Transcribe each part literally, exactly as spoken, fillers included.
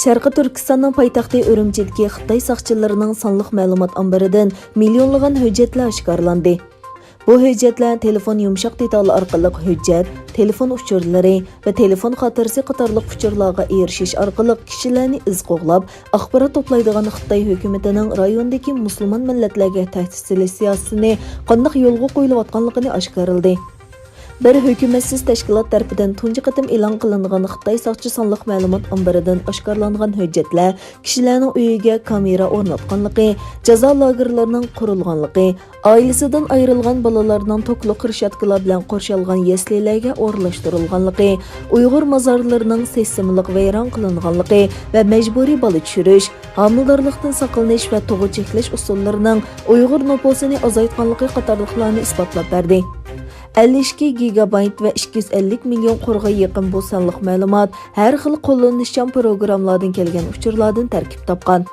شەرقىي تۈركىستاننىڭ پايتەختى ئۈرۈمچىدىكى خىتاي ساقچىلىرىنىڭ سانلىق مەلۇمات ئامبىرىدىن مىليونلىغان ھۆججەتلەر ئاشكارىلاندى. بۇ ھۆججەتلەر تېلېفون يۇمشاق دېتالى ئارقىلىق ھۆججەت، تېلېفون ئۇچۇرلىرى ۋە تېلېفون خاتىرىسى قاتارلىق ئۇچۇرلارغا ئېرىشىش ئارقىلىق كىشىلەرنى ئىز قوغلاپ، ئاخبارات توپلايدىغان خىتاي ھۆكۈمىتىنىڭ رايوندىكى مۇسۇلمان مىللەتلەرگە تەھدىت سېلىش سىياسىتىنى قانداق يولغا قويۇلۇۋاتقانلىقىنى ئاشكارىلىدى. بىر ھۆكۈمەتسىز تەشكىلات تەرىپىدىن تۇنجى قېتىم ئېلان قىلىنغان خىتاي ساقچى سانلىق مەلۇمات ئامبىرىدىن ئاشكارىلانغان ھۆججەتلەر كىشىلەرنىڭ ئۆيىگە كامېرا ئورناتقانلىقى، جازا لاگېرلىرىنىڭ قۇرۇلغانلىقى، ئائىلىسىدىن ئايرىلغان بالىلارنىڭ توكلۇق رېشاتكىلار بىلەن قورشالغان يەسلىلەرگە ئورۇنلاشتۇرۇلغانلىقى، ئۇيغۇر مازارلىرىنىڭ سىستېمىلىق ۋەيران قىلىنغانلىقى ۋە مەجبۇرىي بالا چۈشۈرۈش، ھامىلىدارلىقتىن ساقلىنىش ۋە تۇغۇت چەكلەش ئۇسۇللىرىنىڭ ئۇيغۇر نوپۇسىنى ئازايتقانلىقى قاتارلىقلارنى ئىسپاتلاپ بەردى. ئەللىك ئىككى گىگابايت ۋە ئىككى يۈز ئەللىك مىليون قورغا يېقىن بۇ سانلىق مەلۇمات ھەر خىل قوللىنىشچان پروگراممىلاردىن كەلگەن ئۇچۇرلاردىن تەركىب تاپقان.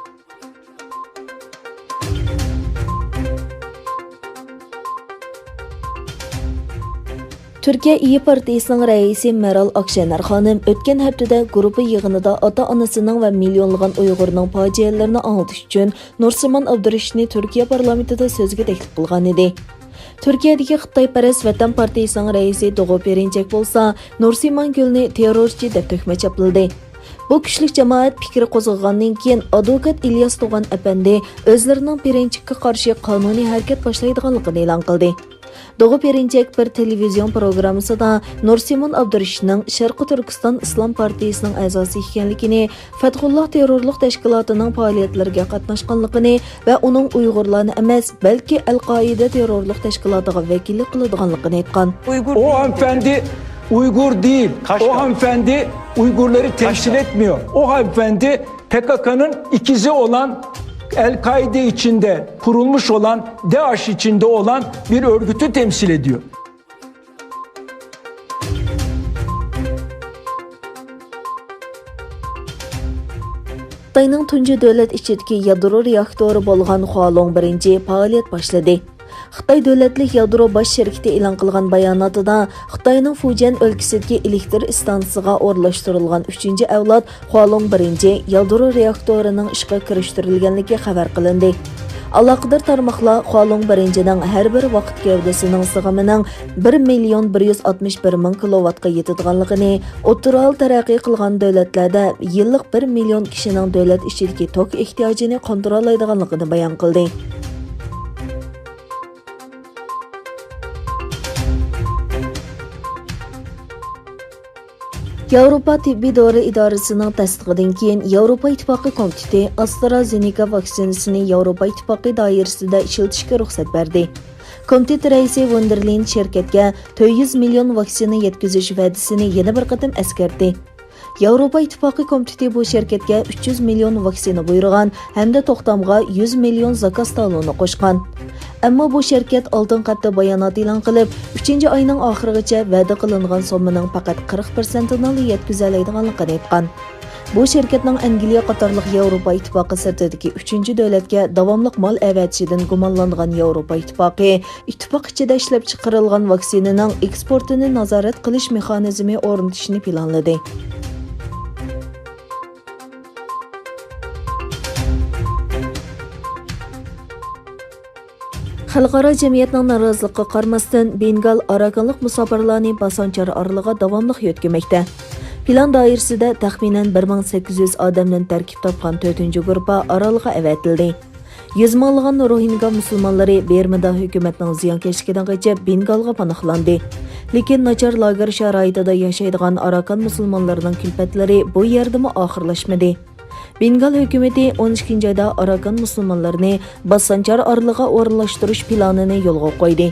تۈركىيە ئىيى پارتىيىسىنىڭ رەئىسى مېرال ئاكشېنەر خانىم ئۆتكەن ھەپتىدە گۇرۇپپا يىغىنىدا ئاتا-ئانىسىنىڭ ۋە مىليونلىغان ئۇيغۇرنىڭ پاجىئەلىرىنى ئاڭلىتىش ئۈچۈن نۇرسىمان ئابدۇرېشىتنى تۈركىيە پارلامېنتىدا سۆزگە تەكلىپ قىلغانىدى. تۈركىيەدىكى خىتايپەرەس ۋەتەن پارتىيىسىنىڭ رەئىسى دوغۇ پېرىنچەك بولسا نۇرسىمان گۈلنى تېررورچى دەپ تۆھمەت چاپلىدى. بۇ كۈچلۈك جامائەت پىكرى قوزغىغاندىن كېيىن، ئادۋوكات ئىلياس دوغان ئەپەندى ئۆزلىرىنىڭ پېرىنچەككە قارشى قانۇنىي ھەرىكەت باشلايدىغانلىقىنى ئېلان قىلدى. دوغۇ پېرىنچەك بىر تېلېۋىزىيون پروگراممىسىدا نۇرسىمان ئابدۇرېشىتنىڭ شەرقىي تۈركىستان ئىسلام پارتىيىسىنىڭ ئەزاسى ئىكەنلىكىنى، فەتھۇللاھ تېررورلۇق تەشكىلاتىنىڭ پائالىيەتلىرىگە قاتناشقانلىقىنى ۋە ئۇنىڭ ئۇيغۇرلارنى ئەمەس، بەلكى ئەل-قائىدە تېررورلۇق تەشكىلاتىغا ۋەكىللىك قىلىدىغانلىقىنى ئېيتقان. O hanımefendi Uygur değil. O hanımefendi Uygurları temsil etmiyor. O hanımefendi P K K'nın ikizi olan, El-Kaide içinde kurulmuş olan, DAEŞ içinde olan bir örgütü temsil ediyor. خىتاينىڭ تۇنجى دۆلەت ئىچىدىكى يادرو رېئاكتورى بولغان خۇالۇڭ بىرىنچى پائالىيەت باشلىدى. خىتاي دۆلەتلىك يادرو باش شىركىتى ئېلان قىلغان باياناتىدا، خىتاينىڭ فۇجيەن ئۆلكىسىدىكى ئېلېكتر ئىستانسىسىغا ئورۇنلاشتۇرۇلغان ئۈچىنچى ئەۋلاد خۇالۇڭ بىرىنچى يادرو رېئاكتورىنىڭ ئىشقا كىرىشتۈرۈلگەنلىكى خەۋەر قىلىندى. ئالاقىدار تارماقلار خۇالۇڭ بىرىنچىنىڭ ھەر بىر ۋاقىت گەۋدىسىنىڭ سىغىمىنىڭ بىر مىليون بىر يۈز ئاتمىش بىر مىڭ كىلوۋاتقا يېتىدىغانلىقىنى، ئوتتۇرا ھال تەرەققىي قىلغان دۆلەتلەردە يىللىق بىر مىليون كىشىنىڭ دۆلەت ئىچىدىكى توك ئېھتىياجىنى قاندۇرالايدىغانلىقىنى بايان قىلدى. ياۋروپا تېببىي دورا ئىدارىسىنىڭ تەستىقىدىن كېيىن، ياۋروپا ئىتتىپاقى كومىتېتى ئاسترازېنېكا ۋاكسىنىسىنى ياۋروپا ئىتتىپاقى دائىرىسىدە ئىشلىتىشكە رۇخسەت بەردى. كومىتېت رەئىسى ۋون دېر لېيېن شىركەتكە تۆت يۈز مىليون ۋاكسىنا يەتكۈزۈش ۋەدىسىنى يەنە بىر قېتىم ئەسكەرتتى. ياۋروپا ئىتتىپاقى كومىتېتى بۇ شىركەتكە ئۈچ يۈز مىليون ۋاكسىنا بۇيرۇغان ھەمدە توختامغا يۈز مىليون زاكاز تالونى قوشقان. ئەمما بۇ شىركەت ئالدىنقى ھەپتە بايانات ئېلان قىلىپ، ئۈچىنچى ئاينىڭ ئاخىرىغىچە ۋەدە قىلىنغان سوممىنىڭ پەقەت قىرىق پىرسەنتىنىلا يەتكۈزەلەيدىغانلىقىنى ئېيتقان. بۇ شىركەتنىڭ ئەنگلىيە قاتارلىق ياۋروپا ئىتتىپاقى سىرتىدىكى ئۈچىنچى دۆلەتكە داۋاملىق مال ئەۋەتىشىدىن گۇمانلانغان ياۋروپا ئىتتىپاقى ئىتتىپاق ئىچىدە ئىشلەپچىقىرىلغان ۋاكسىنىنىڭ ئېكسپورتىنى نازارەت قىلىش مېخانىزمى ئورنىتىشنى پىلانلىدى. خەلقئارا جەمئىيەتنىڭ نارازىلىقىغا قارىماستىن، بېنگال ئاراكانلىق مۇساپىرلارنى باسسانچار ئارىلىغا داۋاملىق يۆتكىمەكتە. پىلان دائىرىسىدە تەخمىنەن بىر مىڭ سەككىز يۈز ئادەمدىن تەركىب تاپقان تۆتىنچى گۇرۇپپا ئارالغا ئەۋەتىلدى. يۈز مىڭلىغان روھىنگا مۇسۇلمانلىرى بېرمىدا ھۆكۈمەتنىڭ زىيانكەشلىكىدىن قېچىپ، بېنگالغا پاناھلاندى. لېكىن ناچار لاگېر شارائىتىدا ياشايدىغان ئاراكان مۇسۇلمانلىرىنىڭ كۈلپەتلىرى بۇ يەردىمۇ ئاخىرلاشمىدى. بېنگال ھۆكۈمىتى ئون ئىككىنچى ئايدا ئاراكان مۇسۇلمانلىرىنى باسسانچار ئارىلىغا ئورۇنلاشتۇرۇش پىلانىنى يولغا قويدى.